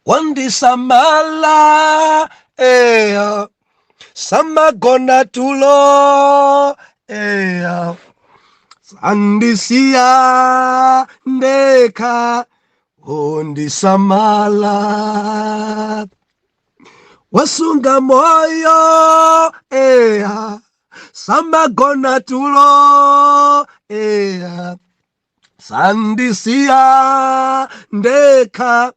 Wandisamala, eya, samagona tulo, eya, sandisiya ndekha, ondisamala, wasunga moyo, eya, samagona tulo, eya, sandisiya ndekha,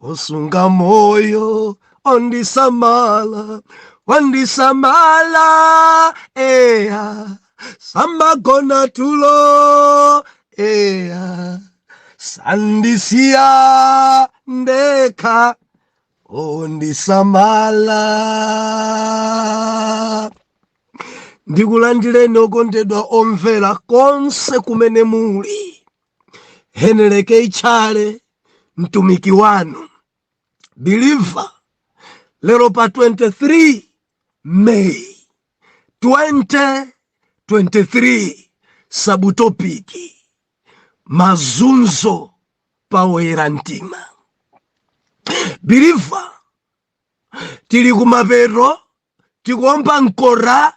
osunga moyo, ondisamala, wandisamala, eya, samagona tulo, eya, sandisiya ndekha, ondisamala. Ndikulandireni okondedwa omvera konse kumene muli. Henry K. Tchale, mtumiki wanu believer, lero pa 23 May 2023, subtopic mazunzo pa oyera mtima. Believer, tili kumapeto, tikuomba mkora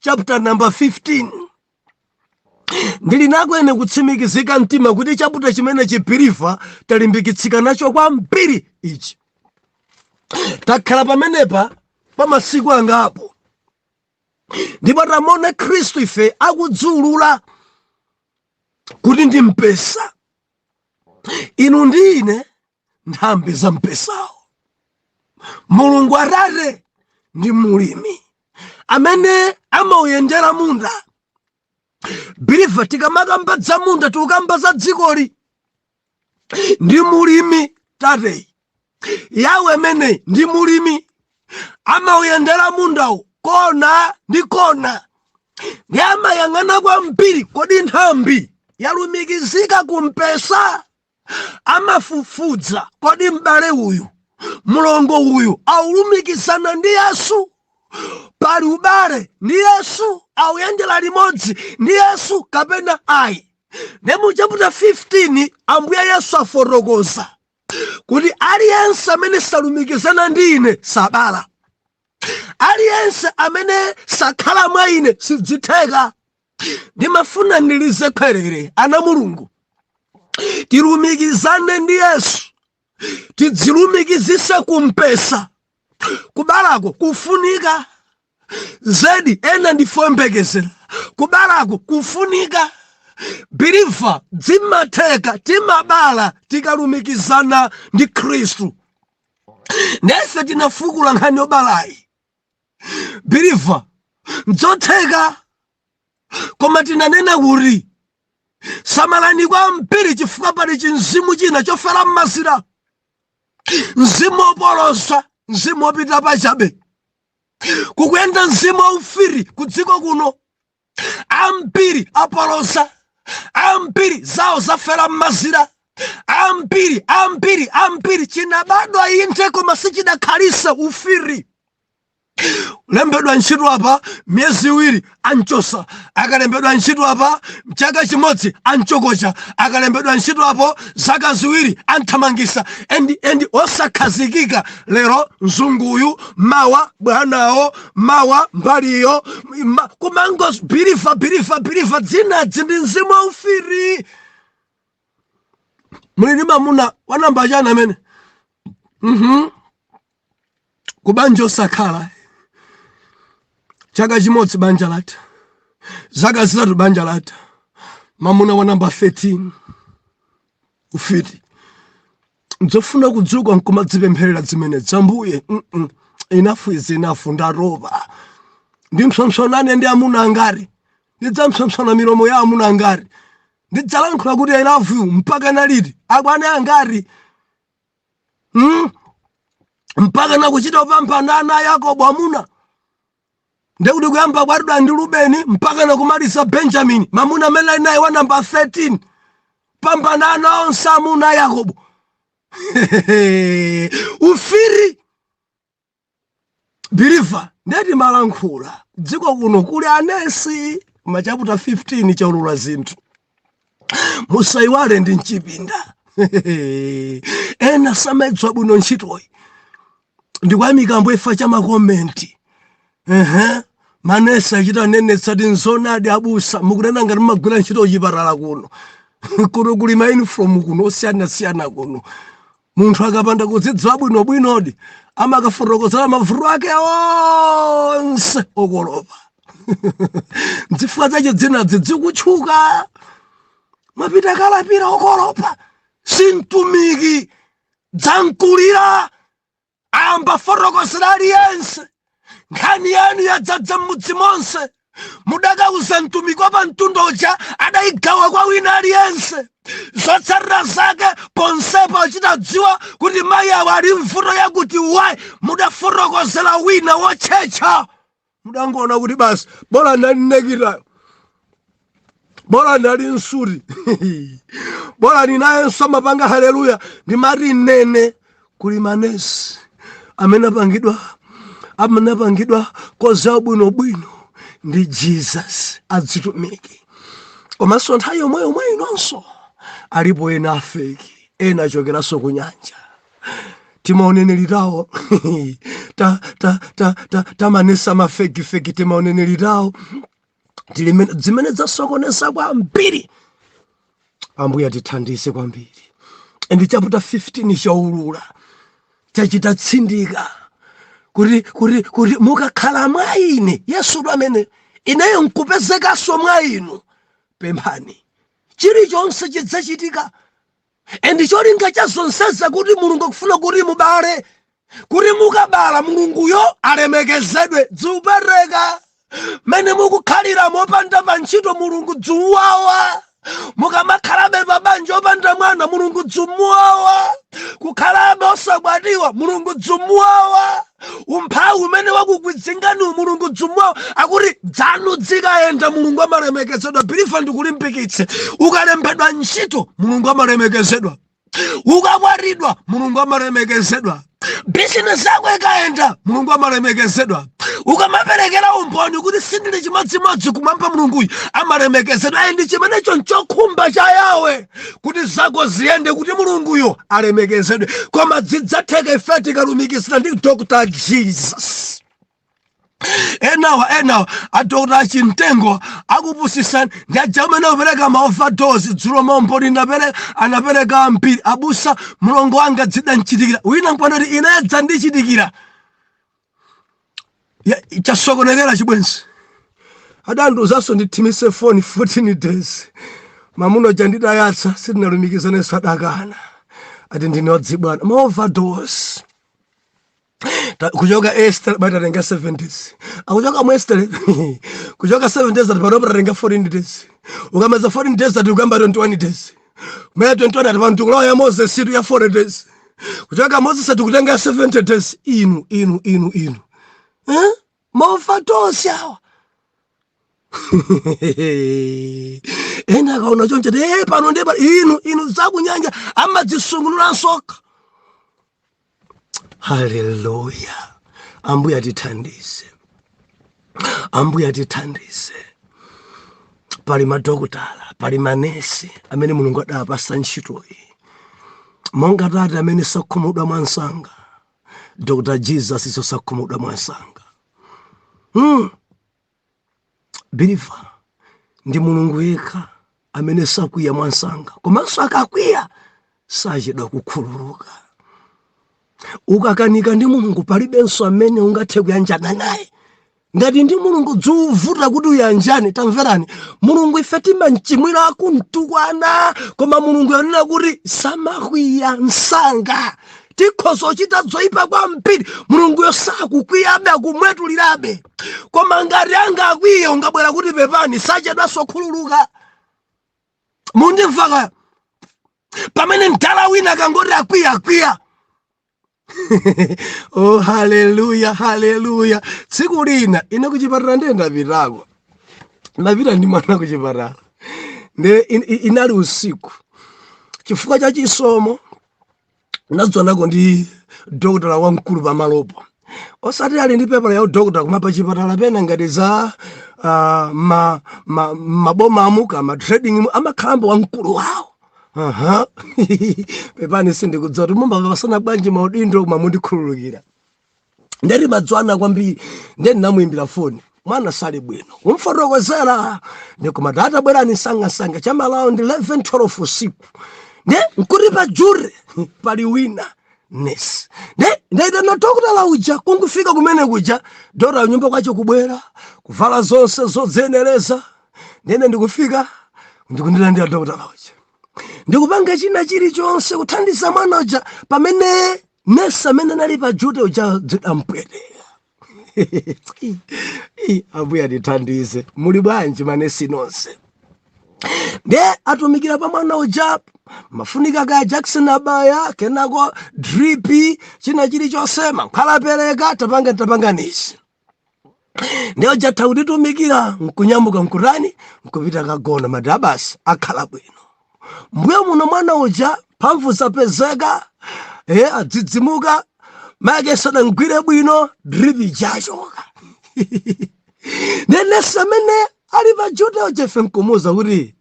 chapter number 15. Ndili nako ine kutsimikizika mtima kuti chapter chimene believer talimbikitsika nacho kwambiri ichi. Takhala pamenepa pa masiku angapo ndipo tamona Khristu ife akudziulula kuti ndi mpesa, inu ndi ine nthambi za mpesawo. Mulungu Atate ndi mulimi amene amauyendera munda. Believer, tikamakamba za munda tikukamba za dzikoli. Ndi mulimi Tateyi Yawe amene ndi mulimi, amauyendera mundawo kona ndi kona, ndi amayang'ana kwambiri kodi nthambi yalumikizika kumpesa. Amafufudza kodi m'bale uyu, mlongo uyu aulumikizana ndi Yesu, pali ubale ndi Yesu, auyendera limodzi ndi Yesu kapena ayi. Ne mu chapter 15 Ambuye Yesu afotokoza kuti aliyense amene salumikizana ndi ine sabala, aliyense amene sakhala mwa ine sidzitheka. Ndimafuna ndilize khwerere, ana Mulungu, tilumikizane ndi Yesu, tidzilumikizise kumpesa. Kubalako kufunika zedi, ena ndifoyembekezera kubalako kufunika. Believer, dzimatheka, timabala tikalumikizana ndi Khristu. Nese tinafukula nkhani yobalayi. Believer, nzotheka, koma tinanena kuti samalani kwambiri chifukwa pali chinzimu china chofera m'mazira, mzimu wopolosa, mzimu wopita pachabe, kukuyenda mzimu waufiri ku dziko kuno. Ambiri apolosa, ambiri zawo zafera m'mazira, ambiri, ambiri, ambiri chinabadwa inde koma sichidakhalisa, ufiri. Lembedwa ntchito apa miyezi 2 anchosa, akalembedwa ntchito apa chaka chimodzi anchokocha, akalembedwa ntchito apo zaka 2 anthamangisa, and osakhazikika. Lero mzunguyu, mawa bwanawo, mawa mbaliyo, kumango believer, believer, believer, dzinadzi ndi mzimu waufiri. Muli ndi mamuna wanamba chani amene Kubanja osakhala chaka chimodzi banja latha, zaka 3 banja latha, mamuna wa namba 13. Ufiti. Nzofuna kudzuka nkumadzipempherera zimene dzambuye Enough is enough, ndatopa. Ndimpsompsonane ndi amuna angati? Ndidzampsompsona milomo ya amuna angati? Ndidzalankhula kuti "I love you" mpaka naliti? Akwane angati? Mpaka nakuchita kupambana ana a Yakobo amuna, ndekuti kuyamba kwatidwa ndi Rubeni mpaka nakumaliza Benjamini, mamuna amene ali naye wa namba 13, pambana ana onse amuna a Yakobo. Ufiri. Believer, ndeti malankhula dziko kuno kuli anesi ma chapter 15 chaulula zinthu. Musayiwale ndi mchipinda. Ena samadziwa bwino ntchitoyi. Ndikuyamika Ambuye chifukwa cha makomenti. Ehe, manesi achita nenetsa ti nzonadi abusa, mukunena ngati mumagwira ntchito chipatala kuno. Kuno kuli ma uniform kuno osiyanasiyana kuno. Munthu akapanda kudzidziwa bwinobwinodi amakafotokozera mavuto ake onse okolopa. Nzifukwa zache dzinazi dzikutchuka. Mapita kalapira okolopa si mtumiki, dzamkulira ayamba fotokozera aliyense. Nkhani yanu yadzadza m'mudzi monse. Mudakauza mtumiki wa pamtunda uja, adayigawa kwa wina aliyense. Zotsatira zake ponsepo achita dziwa kuti mayi awo ali mvuto yakuti wayi. Mudafotokozera wina wotchetcha, mudangoona kuti basi, bola ndali nekitayo, bola ndali msuti, bola ninayenso amapanga haleluya. Ndimati nene kuli manesi amene apangidwa koza bwinobwino ndi Jesus adzitumiki, komanso nthawi yomwe yomwe inonso alipo ena a fake, ena achokeranso ku nyanja. Timaoneneri tawo ta ta ta ta tamanesi ama fake fake, timaoneneri tawo zimene zasokoneza kwambiri. Ambuye atithandize kwambiri. And chapter 15 chaulula, chachita tsindika kuti mukakhala mwa ine, Yesu amene ineyo nkupezekanso mwa inu, pemphani chilichonse chidzachitika. And cholinga cha zonseza kuti Mulungu akufuna kuti mubale, kuti mukabala Mulunguyo alemekezedwe. Dziupereka mene mukukhalira mopanda pa ntchito, Mulungu dziuwawa. Mukamakhalabe pa banja opanda mwana, Mulungu dzimuwawa. Kukhalabe osakwatiwa, Mulungu dzimuwawa. Umphawi umene wakukwidzingani, Mulungu dzimuwawa. Akuti dzanu dzikayenda, Mulungu amalemekezedwa. Believer, ndikulimbikitse, ukalembedwa ntchito, Mulungu amalemekezedwa. Ukakwatidwa, Mulungu amalemekezedwa. Bizinesi yako ikayenda, Mulungu amalemekezedwa. Ukamaperekera umboni kuti sindili chimodzimodzi kumwamba, Mulunguyu amalemekezedwa. Ayi, ndi chimenecho nchokhumba cha Yawe, kuti zako ziyende kuti Mulunguyo alemekezedwe. Koma zidzatheka ife tikalumikizana ndi Dr Jesus. Enawa adokta achimtengo akupusisani ndi aja amene akupereka ma overdose. Dzulo maumboni anapereka ambiri. Abusa, mlongo wanga zidanchitikira. Wina nkwanati inedza ndichitikira. Chasokonekera chibwenzi, adandiuzanso ndithimise foni 14 days. Mamuno ja ndidayatsa, sitinalumikizanenso, adakana, ati ndine wadzibwana. Ma overdose. Kuchoka Esther batatenga 7 days, akuchoka mu Esther, kuchoka 7 days ati panopo tatenga 14 days. Ukamaliza 14 days ati ukamba 21 days. Kumene 21 ati pano tikulowa ya Moses situ ya 40 days. Kuchoka Moses ati kutenga 70 days. Inu, inu, inu, inu, eh? Ma overdose awa. Ena akaona choncho ti pano ndi inu, inu zakunyanja amadzisungunula nsoka. Haleluya! Ambuye atithandize, Ambuye atithandize. Pali madokotala, pali manesi amene Mulungu adapasa ntchitoyi, monga tate amene sakhumudwa mwansanga, Dr Jesus iso sakhumudwa mwansanga. Believer, ndi Mulungu yekha amene sakwiya mwansanga, komanso akakwiya sachedwa kukhululuka. Ukakanika ndi Mulungu, palibenso amene ungathe kuyanjana naye. Ngati ndi Mulungu dziuvuta kuti uyanjane. Tamverani, Mulungu ife timamchimwira, kumtukwana, koma Mulungu yanena kuti samakwiya msanga. Tikhoza kuchita zoyipa kwambiri, Mulunguyo sakukwiyabe, akumwetulirabe. Koma ngati angakwiye, ungabwera kuti pepani, sachedwanso khululuka. Mundimva kaya? Pamene mdala wina akangoti akwiya, akwiya. Oh, haleluya, haleluya! Tsiku lina ine kuchipatala ndiye ndapitako, ndapita ndi mwana kuchipatala, nde inali usiku. Chifukwa cha chisomo ndadzonako ndi dokotala wamkulu pamalopo, osati ali ndi pepala ya udokotala, koma pachipatala pena ngati za maboma amuka ma trading amakhalambo wamkulu wawo. Aha. Pepani, sindikudziwa kuti mumapasana bwanji maudindo, koma mundikhululukira. Nde timadziwana kwambiri, nde ndinamuyimbira foni, mwana sali bwino, kumfotokozera ndikuma, "Tata, bwerani msangamsanga," chama around 11 12 usiku. Nde nkuti pa duty pali wina nesi, nde ndaitana dokotala uja. Kungufika kumene kuja, dokotala nyumba kwache kubwera, kuvala zonse zodzenereza. Ndene ndikufika, ndikundilandira dokotala uja, ndikupanga china chilichonse kuthandiza mwana uja, pamene nesi amene anali pa duty uja zidampweteka. Ambuye atithandize. Muli bwanji manesi nonse? Nde atumikira pa mwana uja, mafunika ka Jackson abaya, kenako drip, china chilichonse, mankhwala apereka, tapanga tapanganizi. Nde uja tha kutitumikira, nkunyamuka, nkurani, nkupita kagona. Madabasi akhala bwino. Mbuyo muno mwana uja mphamvu zapezeka, adzidzimuka, make sadangwire bwino, drip ijachoka. Nde nesi amene ali pa duty uja ife nkumuza kuti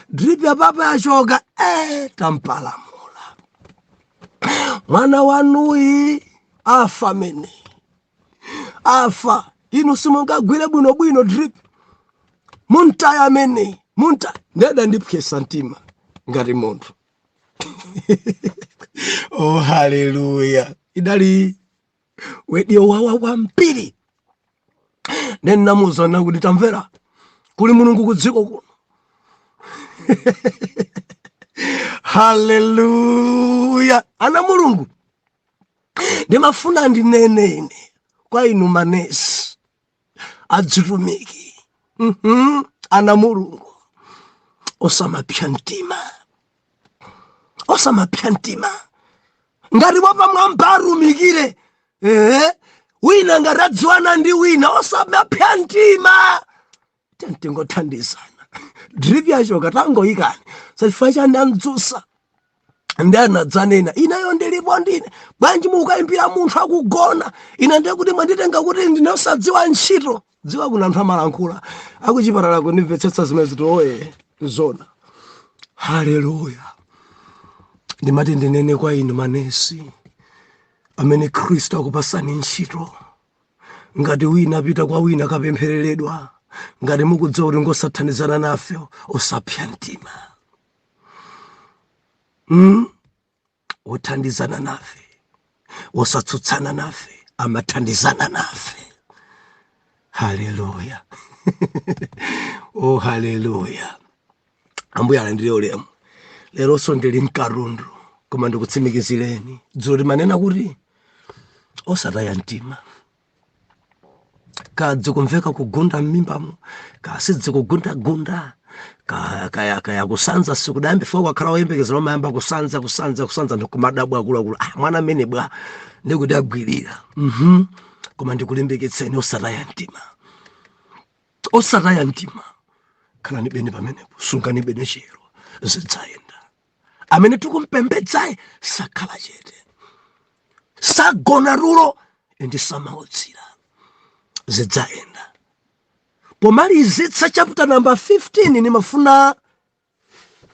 drip yapapa yachoka. Tampalamula mwana wanuyi, afa amene afa. Inu simungagwire bwinobwino drip, muntaya amene munta. Ndeda ndipyesa mtima ngati munthu. Oh, haleluya! Idali word yowawa kwambiri. Ndinamuwuza kuti, "Tamvera, kuli Mulungu ku dziko kuno." Haleluya! Ana Mulungu, ndimafuna ndinene ine kwa inu manesi, adzitumiki, ana Mulungu, osamapsya mtima, osamapsya mtima. Ngati wapamwamba atumikire, wina ngati adziwana ndi wina, osamapsya mtima, tingothandizana. Drip yachoka, tangoyikani. Sachifukwa chani anzusa ndi anadzanena, "Ineyo ndilipo ndine. Bwanji mukayimbira munthu akugona? Ine ndiye kuti mwanditenga kuti ndine osadziwa ntchito." Dziwa kuna anthu amalankhula akuchipatala kundimvetsetsa zimene zitoye zona. Haleluya! Ndimati ndinene kwa inu manesi amene Khristu akupasani ntchito, ngati wina apita kwa wina akapemphereredwa, ngati mukudziwa kuti ngosathandizana nafe, osapsa mtima. Wothandizana nafe, wosatsutsana nafe, amathandizana nafe. Haleluya! Oh, haleluya! Ambuye alandire ulemu. Leronso ndili mkarundu, koma ndikutsimikizireni, dzulo timanena kuti osataya mtima. Kadzikumveka kugunda m'mimbamo, kasidzikugundagunda, kaya kaya kusanza sikudayambe fika, kwakhala woyembekezera umayamba kusanza, kusanza, kusanza, ndikumadabwa akuluakulu, "Ah, mwana amene bwa?" Ndikuti agwirira. Koma ndikulimbikitseni, osataya mtima, osataya mtima. Khalani bene pamenepo, sungani bene chero, zidzayenda. Amene tikumpembedzaye sakhala chete, sagona tulo ndi samaotsira, zidzayenda. Pomalizitsa chapter number 15, nimafuna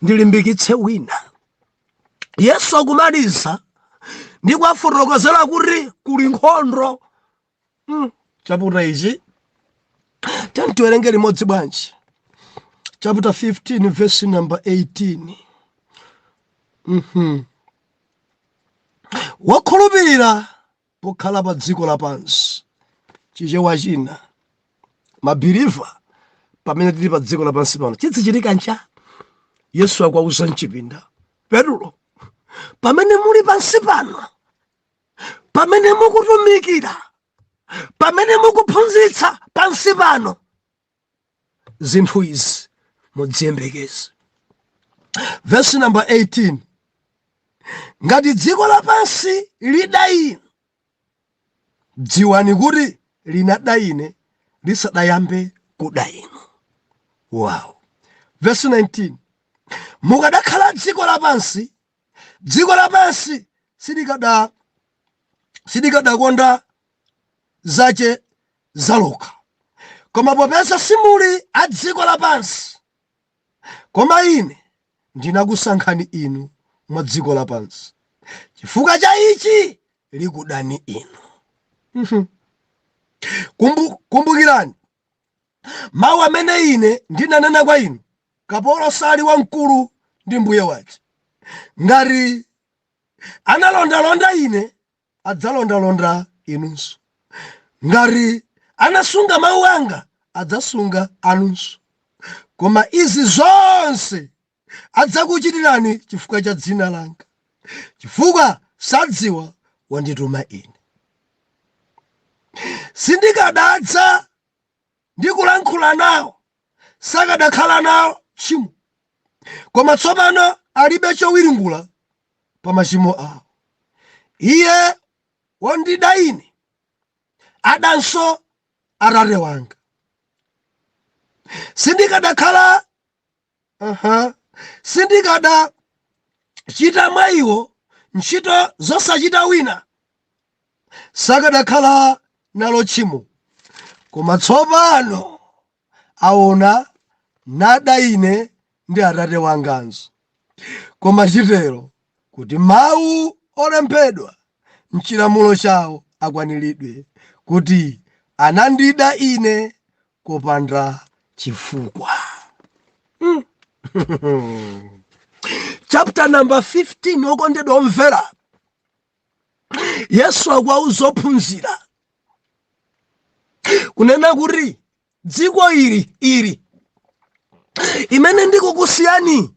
ndilimbikitse wina. Yesu akumaliza ndi kuwafotokozera kuti kuli nkhondo. Chapter ichi tantiwerenge limodzi bwanji? Chapter 15 verse number 18. Wokhulupirira pokhala pa dziko lapansi, Chichewa china, ma believer, pamene tili pa dziko lapansi pano, chidzichitika ncha? Yesu akuwauza mchipinda Petulo, pamene muli pansi pano, pamene mukutumikira, pamene mukuphunzitsa pansi pano, zinthu izi mudziyembekeze. Verse number 18: ngati dziko lapansi lida inu, dziwani kuti linada ine lisadayambe kuda inu. Wow! Verse 19: mukadakhala dziko lapansi, dziko lapansi silikadakonda zache zalokha. Koma popeza simuli a dziko lapansi, koma ine Ndinakusankhani inu mwa dziko lapansi, chifukwa cha ichi likudani inu. Kumbukirani mawu amene ine ndinanena kwa inu, kapolo sali wamkulu ndi mbuye wace. Ngati analondalonda ine, adzalondalonda inunso. Ngati anasunga mawu anga, adzasunga anunso. Koma izi zonse adzakuchitirani chifukwa cha dzina langa, chifukwa sadziwa wandituma ine. Sindikadadza ndi kulankhula nawo, sakadakhala nawo tchimo, koma tsopano alibe chowiringula pa machimo awo. Iye wondida ine adanso Atate wanga. Sindikadakhala sindikadachita mwa iwo ntchito zosachita wina, sakadakhala nalo tchimo, koma tsopano aona nada ine ndi Atate wanganso. Koma chitero kuti mawu olembedwa m'chilamulo chawo akwaniridwe, kuti, Anandida ine kopanda chifukwa. Chapter number 15, okondedwa omvera, Yesu akuwauza ophunzira kunena kuti dziko ili imene ndikukusiyani,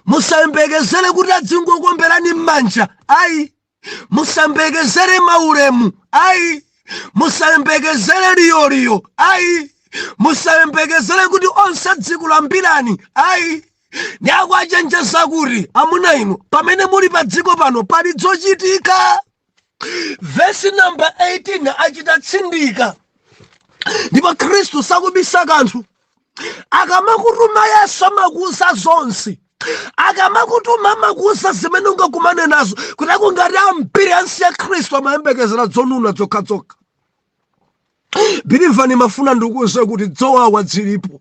musayembekezere kuti adzingokuomberani m'manja ayi, musayembekezere maulemu ayi, musayembekezere liyoliyo ayi, musayembekezere kuti onse adzikulambirani ayi. Ndi akuachenjeza kuti amuna inu, pamene muli pa dziko pano pali zochitika. Vesi namba 18 achita tsindika, ndipo Khristu sakubisa kanthu. Akamakutuma Yesu amakuuza zonse, akamakutuma amakuuza zimene ungakumane nazo. Kuti akungati ambiri ansiya Khristu amayembekezera zonuna zokhazokha. Believer, ndimafuna ndikuuze kuti dzowawa dzilipo,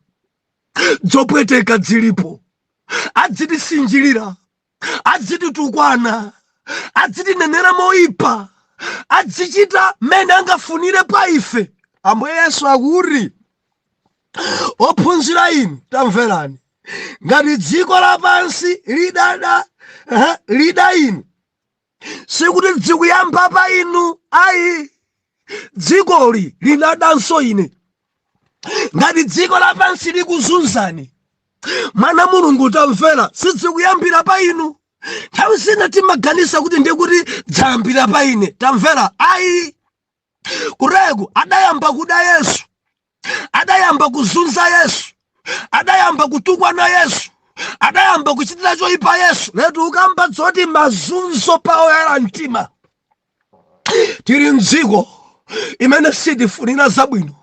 dzopweteka dzilipo, adzitisinjirira, adzititukwana, adzitinenera moyipa, adzichita mmene angafunire pa ife. Ambuye Yesu akuti, ophunzira inu, tamverani, ngati dziko lapansi lida inu, sikuti dzikuyamba pa inu ayi, dzikoli linadanso ine. Ngati dziko lapansi likuzunzani, mwana Mulungu tamvera, sidzikuyambira pa inu. Nthawi zina timaganiza kuti ndikuti dzayambira pa ine. Tamvera, ayi. Kureku adayamba kuda Yesu, adayamba kuzunza Yesu, adayamba kutukwana Yesu, adayamba kuchitira choyipa Yesu. Letu ukamba zoti mazunzo pa oyera mtima. Tili mdziko imene sitifunira zabwino,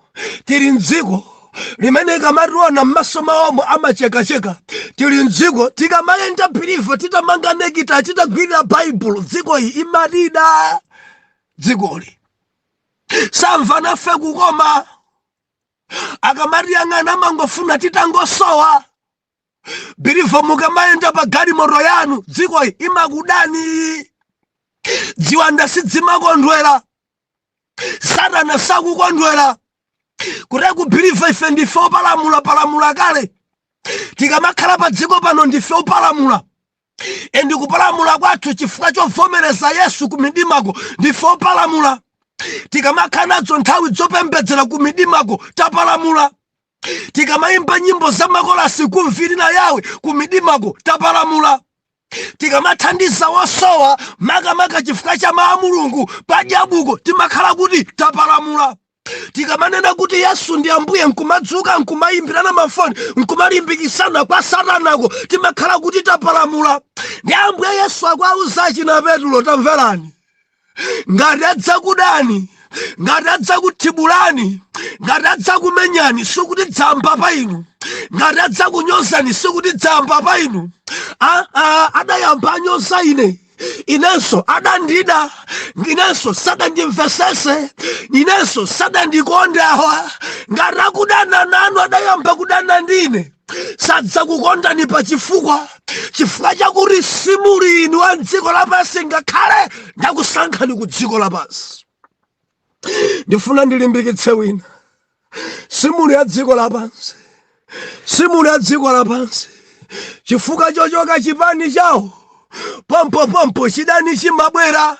tili mdziko limene ikamationa m'maso mwawomo amachekacheka, tili mdziko tikamayenda believer titamanga necktie, titagwirira Baibulo, dziko iyi imatida. Dzikoli samva nafe kukoma, akamatiyang'ana amangofuna titangosowa. Believer, mukamayenda pa galimoto yanu, dzikoyi imakudani. Ziwanda sidzimakondwera, Satana sakukondwera. Kuti ku believer, ife ndife opalamula, palamula kale. Tikamakhala pa dziko pano ndife opalamula, and kupalamula kwathu chifukwa chovomereza Yesu ku midimako, ndife opalamula. Tikamakhala nadzo nthawi zopembedzera ku midimako, tapalamula. Tikamayimba nyimbo za makolasi kumvirira Yawe ku midimako, tapalamula. Tikamathandiza wosowa, makamaka chifukwa cha mawu a Mulungu padyabuko, timakhala kuti tapalamula. Tikamanena kuti Yesu ndi Ambuye, nkumadzuka nkumayimbirana mafoni, nkumalimbikisana kwa Satanako, timakhala kuti tapalamula. Ndi Ambuye Yesu akuauza achina Petulo, tamverani, ngati adzakudani, ngati adzakuthibulani, ngati adzakumenyani, sikuti dzamba pa inu. Ngati adzakunyozani, sikuti dzamba pa inu. Adayamba anyoza ine, inenso adandida, inenso sadandimvesese, inenso sadandikonde. Awa ngati akudana nanu, adayamba kudana ndine. Sadzakukondani pa chifukwa, chifukwa chakuti simuli inu a dziko lapansi, ngakhale ndakusankhani ku dziko lapansi. Ndifuna ndilimbikitse wina, simuli a dziko lapansi, simuli a dziko lapansi. Chifukwa chochoka chipani chawo, pompopompo chidani chimabwera.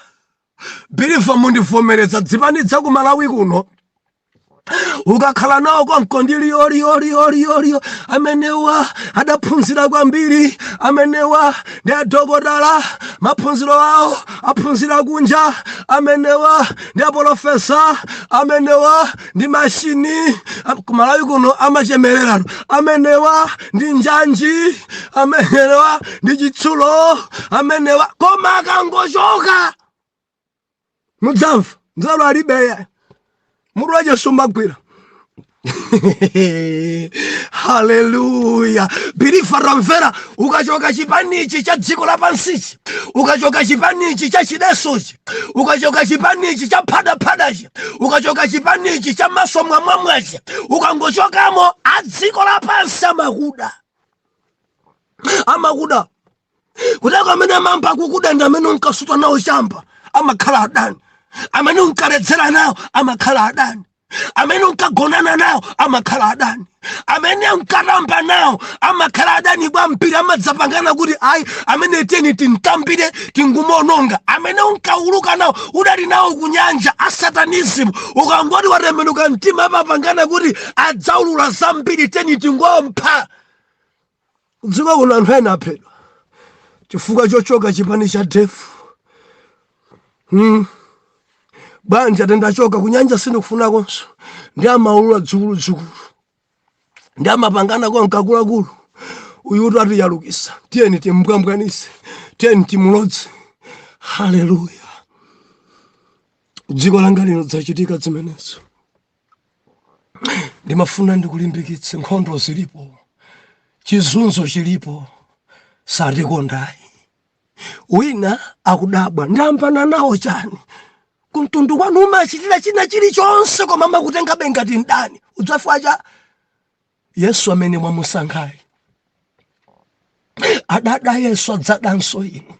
Believer, mundivomereza, dzipani dza ku Malawi kuno ukakhala nawo konko ndi liyoliyoliyoliyo, amenewa adaphunzira kwambiri, amenewa ndi adokotala, maphunziro awo aphunzira kunja, amenewa ndi apolofesa, amenewa ndi mashini. Kumalawi kuno amachemererano, amenewa ndi njanji, amenewa ndi chitsulo, amenewa. Koma akangochoka mudzamva nzeru alibeya, mutu wache sumagwira. Haleluya! Believer, tamvera, ukachoka chipanichi cha dziko lapansichi, ukachoka chipanichi cha chidesochi, ukachoka chipanichi cha phadaphadachi, ukachoka chipanichi cha maso mwamwamwachi, ukangochokamo a dziko lapansi amakuda, amakuda. Kutako amene amamba kukuda ndi amene unkasuta nawo chamba, amakhala adani. Amene unkaledzera nawo amakhala adani. Amene unkagonana nawo amakhala adani. Amene unkatamba nawo amakhala adani kwambiri. Amadzapangana kuti ayi, amene tiyeni timtambire, tingumononga. Amene unkauluka nawo, udali nawo kunyanja, asatanism, ukangoti watembenuka mtima amapangana kuti adzaulula zambiri, tiyeni tingompha. Dziko kuno anthu ena aphedwa chifukwa chochoka chipani cha devil. Banja tendachoka kunyanja, sindikufunakonso. Ndi amaulula dzukuludzukulu, ndi amapangana konka akuluakulu, uyutu atiyalukisa, tiyeni timbwambwanise, tiyeni timulodze. Haleluya! Dziko langa lino dzachitika zimenezo. Ndimafuna ndikulimbikitse, nkhondo zilipo, chizunzo chilipo, satikondayi. Wina akudabwa, ndambana nawo chani? Kumtundu kwanu umachitira china chilichonse, koma amakutengabe ngati mdani. Udzafa cha Yesu amene mwamusankhayi. Adada Yesu adzadanso inu.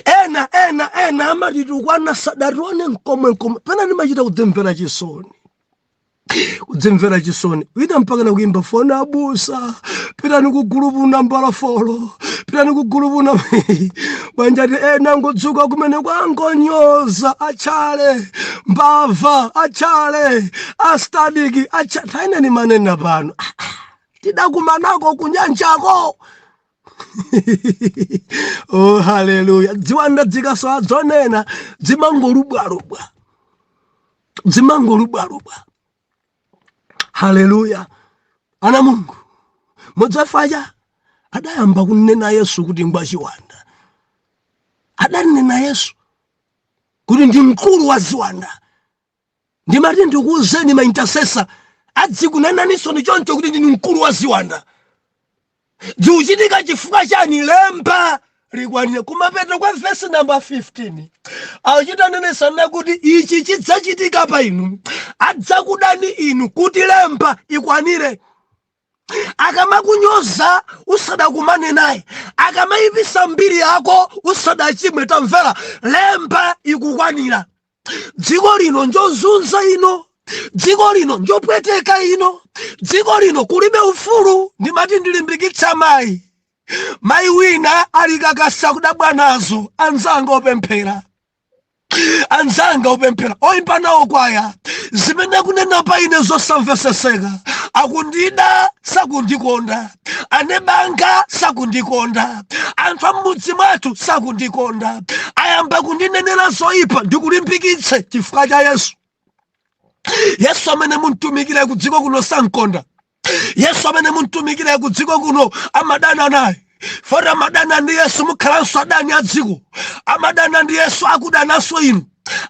Ena ena ena amatitukwana sadatione nkomwe nkomwe. Pena ndimachita kudzimvera chisoni, kudzimvera chisoni. Wina mpaka nakuimba foni, "Abusa, pitani ku gulupu nambala 4, pitani ku gulupu na bwanjati." Ena ngodzuka kumene kwangonyoza, achale mbava, achale astadiki, acha taineni manena pano. Tidakumanako kunyanjako. Oh, haleluya! Dziwanda dzikasowa dzonena dzimangolubwalubwa, dzimangolubwalubwa. Haleluya! Ana Mulungu, mudzafacha adayamba kunena Yesu kuti ngwachiwanda. Adanena Yesu kuti ndi mkulu wa ziwanda. Ndimati ndikuwuzeni, ma intercessor adzikunenaniso ni choncho kuti ndinu mkulu wa ziwanda. Zikuchitika chifukwa chani? Lemba likwanire. Kumapeto kwa vesi namba 15 achitanenesa kuti ichi chidzachitika pa inu, adzakudani inu kuti lemba ikwanire. Akamakunyoza usadakumane naye, akamayipisa mbiri yako usadachimwe, tamvera, lemba ikukwanira. Dziko lino njozunza ino, dziko lino njopweteka ino, dziko lino kulibe ufulu. Ndimati ndilimbikitsa mayi, mayi wina alikakasa kudabwa nazo. Anzanga opemphera, anzanga opemphera, oyimba nawo kwaya, zimene akunena pa ine zosamveseseka. Akundida, sakundikonda. Anebanga sakundikonda. Anthu am'mudzi mwathu sakundikonda. Ayamba kundinenera zoyipa. Ndikulimbikitse chifukwa cha Yesu. Yesu amene muntumikira ku dziko kuno sankonda. Yesu amene muntumikira ku dziko kuno amadana naye. Foti amadana ndi Yesu, mukhalanso adani a dziko. Amadana ndi Yesu, akudananso inu.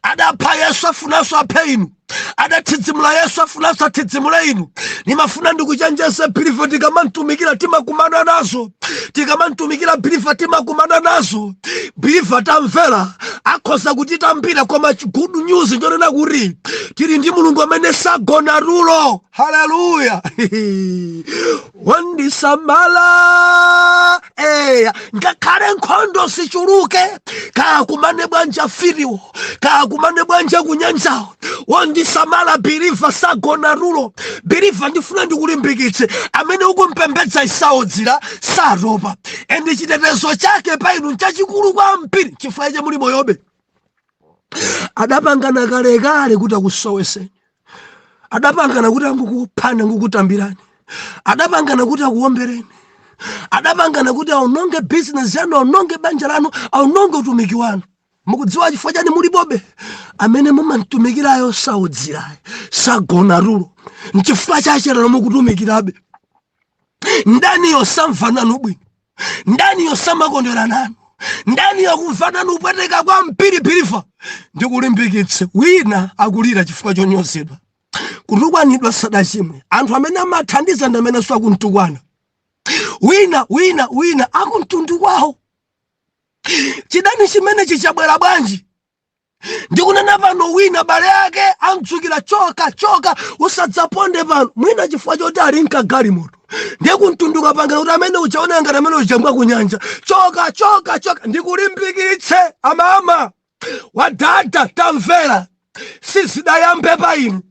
Adapha Yesu, afunanso aphe inu. Adathidzimula Yesu, afunanso athidzimule inu. Nimafuna ndikuchenjeze believer, tikamamtumikira timakumana nazo. Tikamamtumikira believer timakumana nazo. Believer, tamvera, akhoza kutitambira, koma good news ndonena kuti tili ndi Mulungu amene sagona tulo. Haleluya! Wandisamala eya, ngakhale nkhondo zichuluke, kakumane bwanja firiwo, kakumane bwanja kunyanjawo, wandisamala believer sagona tulo. Believer, ndifuna ndikulimbikitse, amene ukumpembedza isaodzera, satopa, and chitetezo chake pa inu nchachikulu kwambiri. Chifukwa cha muli moyobe. Adapangana kalekale kuti akusoweseni, adapangana kuti angukuphani, angukutambirani, adapangana kuti akuwombereni, adapangana kuti aononge bizinesi yanu, aononge banja lanu, aononge utumiki wanu. Mukudziwa chifukwa chani mulipobe? Amene mumamtumikirayo saudzirayo, sagona tulo. Nchifukwa chache lero mukutumikirabe. Ndaniyo samva nanu bwino? Ndaniyo samakondwera nanu? Ndaniyo kumva nanu upweteka kwa mpiri? Believer, ndikulimbikitse, wina akulira chifukwa chonyozedwa, kutukwanidwa sadachimwe. Anthu amene amathandiza ndi amene akumtukwana. Wina, wina, wina akumtundu kwawo. Chidani chimene chichabwera bwanji? Ndikunena pano, wina bale ake amdzukira, "Choka, choka, usadzaponde pano," mwina chifukwa choti ali mkagalimoto. Ndiye kumtunduka pangana kuti amene uchaona ngati amene uchambwa kunyanja, "Choka, choka, choka." Ndikulimbikitse amama wadada, tamvera, sizidayambe pa inu.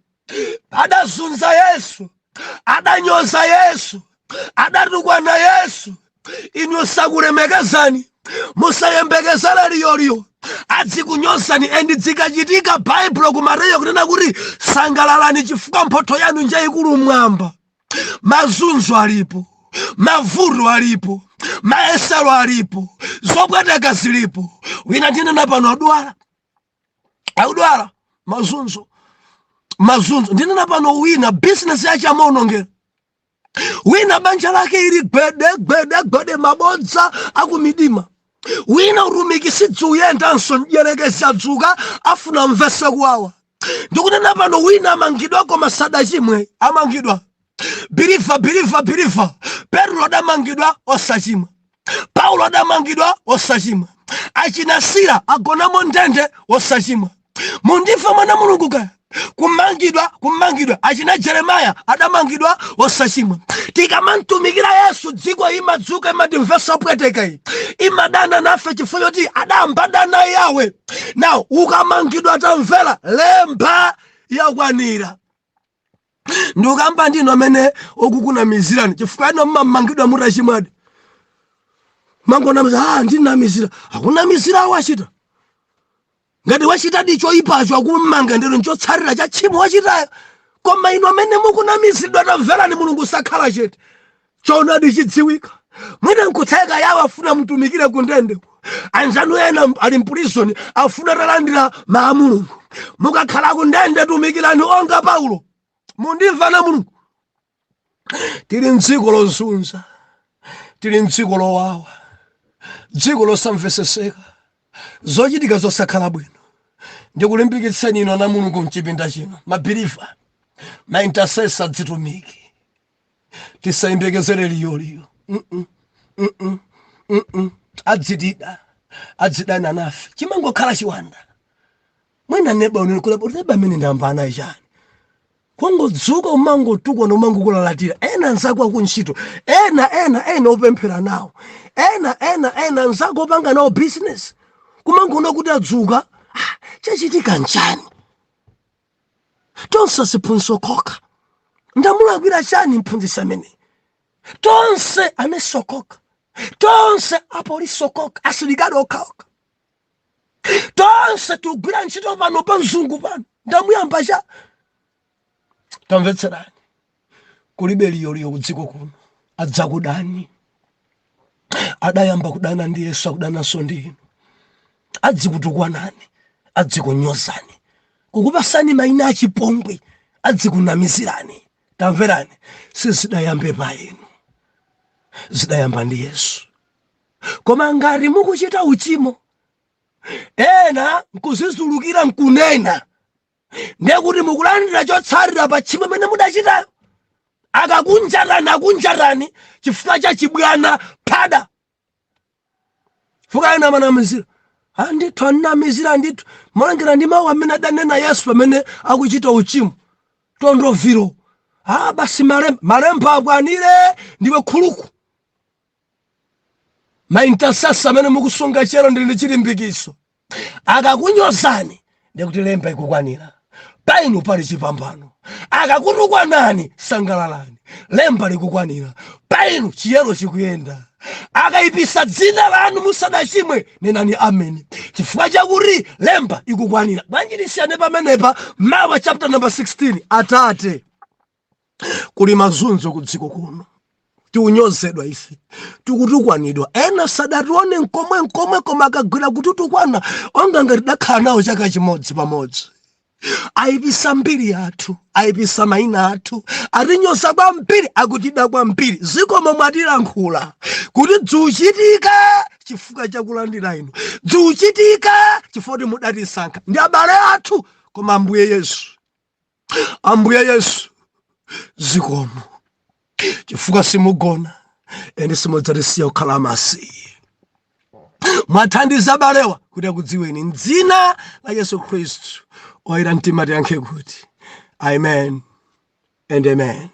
Adazunza Yesu, adanyoza Yesu, adatukwana Yesu. Inu sakulemekezani, musayembekezere liyoliyo. Adzikunyozani, and zikachitika, Baibulo ku Mateyo kunena kuti sangalalani chifukwa mphotho yanu njayikulu mmwamba. Mazunzo alipo, mavuto alipo, mayesero alipo, zopweteka zilipo. Wina ndinena pano adwala, akudwala, mazunzo, mazunzo. Ndinena pano wina bizinesi yache amaonongera, wina banja lake ili gwede gwede gwede, mabodza akumidima. Wina utumiki sidziuyendanso, mdyerekezi adzuka, afuna mvese kuwawa. Ndikunena pano wina amangidwa koma sadachimwe, amangidwa. Believer, believer, believer, Petro adamangidwa osachimwa, Paulo adamangidwa osachimwa, achina Sila agonamo ndende osachimwa. Mundifa mwana Mulungu kaya kumangidwa, kumangidwa. Achina Jeremaya adamangidwa osachimwa. Tikamantumikira Yesu, dziko imadzuka, imatimvesa pweteka, iyi imadana nafe chifukwa choti adambadana yawe. Now ukamangidwa, tamvera, lemba yakwanira. Ndikukamba ndinu amene okukunamizirani, chifukwa ino mmamangidwa mutachimwadi. Mangonamiza, "Ah, ndinamizira." Akunamizira awo achita ngati wachitadi choyipacho, akummanga ndero nchotsarira cha tchimo wachitayo. Koma inu amene mukunamizidwa, tamverani, Mulungu sakhala chete, choonadi chidziwika. Mwina nkutheka yawo afuna mutumikire kundende. Anzanu ena ali m'prison, afuna talandira maa Mulungu. Mukakhala kundende, tumikirani onga Paulo. Mundimva na Mulungu? Tili mdziko lozunza, tili mdziko lowawa, dziko losamveseseka, zochitika zosakhala bwino. Ndikulimbikitseni inu ana Mulungu mchipinda chino, ma believer, ma intercessor, dzitumiki, tisayembekezere liyoliyo. Adzitida, adzidana nafe, chimangokhala chiwanda. Mwina neba unikuti amene ndamba anayi chani, kungodzuka umangotukwana, umangokulalatira. Ena anzako akuntchito, ena, ena, ena opemphera nawo, ena, ena, ena anzako opanga nawo business, kumangoona kuti adzuka, "Ah, chachitika nchani? Tonse siphunzitso kokha, ndamulakwira chani mphunzitsi amene?" Tonse anesokoka, tonse apolisi okoka, asilikali okhaokha, tonse tikugwira ntchito pano pa mzungu pano, ndamuyamba cha? Tamvetserani, kulibe liyoliyo kudziko kuno. Adzakudani. Adayamba kudana ndi Yesu, akudananso ndi inu. Adzikutukwanani, adzikunyozani, kukupasani mayina achipongwe, adzikunamizirani. Tamverani, sizidayambe pa inu, zidayamba ndi Yesu. Koma ngati mukuchita uchimo, ena nkuzizulukira, nkunena Ndiye kuti mukulandira chotsatira pa tchimo imene mudachitayo. Akakunjatani, akunjatani chifukwa cha chibwana phada. Fuka ena amanamizira andithu, anamizira ndithu molengera ndi mawu amene adanena Yesu pamene akuchita uchimo tondoviro. Ah, basi malemba, malemba akwanire, ndiwe khuluku. Ma intercessor amene mukusunga chero, ndili ndi chilimbikiso. Akakunyozani, ndikuti lemba ikukwanira painu, pali chipambano. Akakutukwanani, sangalalani, lemba likukwanira painu, chiyero chikuyenda. Akayipisa dzina lanu musadachimwe, nenani ameni, chifukwa chakuti lemba ikukwanira. Bwanji tisiyane pamenepa? Mawa chapter number 16. Atate, kuli mazunzo ku dziko kuno, tiunyozedwa ife, tikutukwanidwa. Ena sadatione nkomwe nkomwe, koma akagwira kutitukwana onga ngati dakhala nawo chaka chimodzi pamodzi. Ayipisa mbiri yathu, ayipisa mayina athu, atinyoza kwambiri, akutida kwambiri. Zikomo mwatilankhula kuti dziuchitika chifukwa chakulandira inu, dziuchitika chifukwa kuti mudatisankha ndi abale athu. Koma Ambuye Yesu, Ambuye Yesu, zikomo chifukwa simugona ende simudzatisiya kukhala amasiye. Mwathandiza abalewa kuti akudziweni. Mdzina la Yesu Khristu, oyera mtima tiyankhe kuti amen and amen.